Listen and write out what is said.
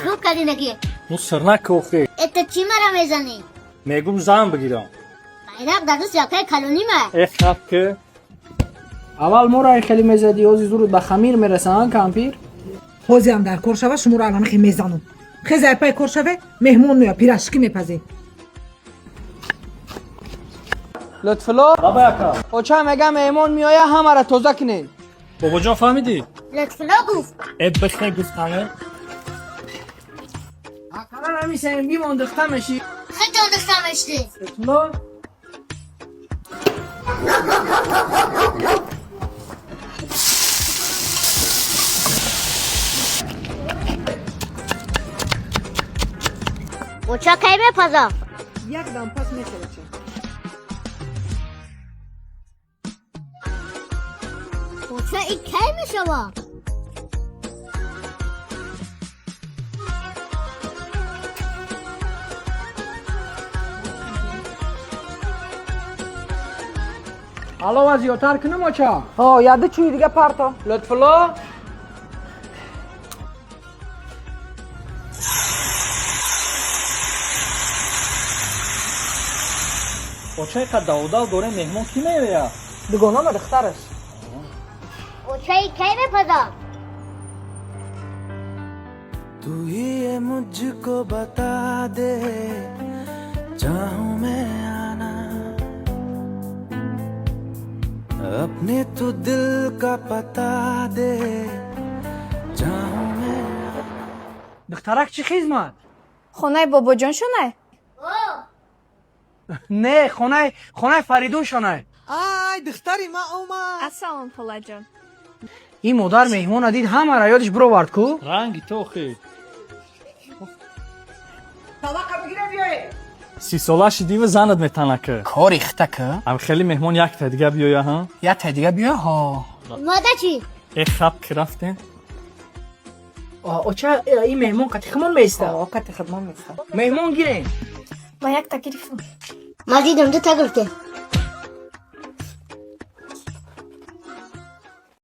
Хуб кардӣ наки. Ну сирна кохи. Это чӣ мара мезанӣ? Мегум зан бигирам. Байрақ дар даст якай калонима. Э хаб ки. Аввал моро хеле мезадӣ, ҳози зурут ба хамир мерасанд, кампир. Ҳозиам дар кор шава, шуморо аламихе мезанам. Хезай пай кор шаве, меҳмон меояд, пирашки мепазем. Лутфулло, Баба яка. Оча мега меҳмон меоя, ҳамаро тоза кунед. Бобоҷон фаҳмидӣ? Лутфулло гуфт. Э бихе гуфтане. Ақаллан ҳамин сеюмгимон духта мешӣ. Хеле духта мешди. Лутфулло. Оча кай мепаза? Як дам пас мешава ча. Оча и кай мешава? Алова зиёдтар кунам, оча? Ҳо, яду чӯи дига парто. Лутфулло. Оча иқа давдав дорем, меҳмон кӣ меояд? Дугонама духтараш. Оча и кай мепаза? तू ही ये मुझको बता दे, चाहूं मैं आना, अपने तू दिल का पता दे, चाहूं मैं। Духтарак, чӣ хизмат? Хонаи бобоҷон шонай? Не, хонаи Фаридун шонай. Ай, духтари ма омад. Ассалом, холаҷон. Ин модар меҳмона дид, ҳамаро ёдиш бировард ку. Ранги тохи. Талақа бигира биёед. 30 сола шидиву занат метана ки. Кори хита ки. Ам хеле меҳмон якта дига биёя, ҳа? Якта дига биё, ҳо. Мода чӣ? Э хаб ки рафтем. Оча, ин меҳмон қати химон меиста. Ҳо, қати хидмон места. Меҳмон гирем. Ман якта гирифтам. Ма дидам, ду та гирифте.